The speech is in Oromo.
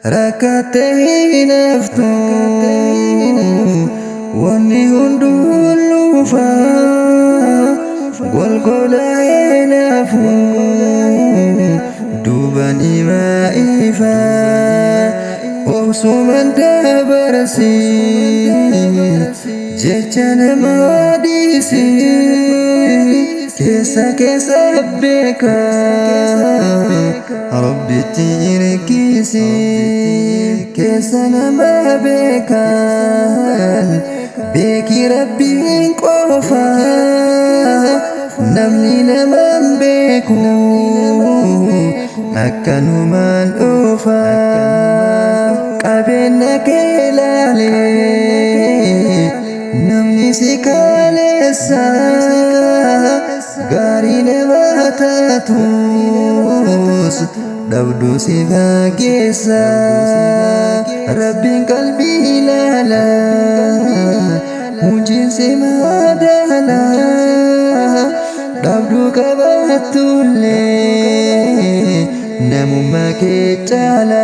Rakkattee hin haftu, wanni hunduu lufa, golgola hin hafu, duuban himaa ifa, obsuman dabarsi, jecha namaa dhiisi, keessa keessa beeka, Rabbitti hirkisi, keessa nama beekan, beeki Rabbiin qofa, namni naman beeku akkanumaan dhufa. Qabeenya kee laalee namni si kaaleessa, gaarii nama taatus dhabduu si fageessa. Rabbiin qalbii ilaala, hojiin si madaala, dhabduu qabaatullee namummaa kee caala.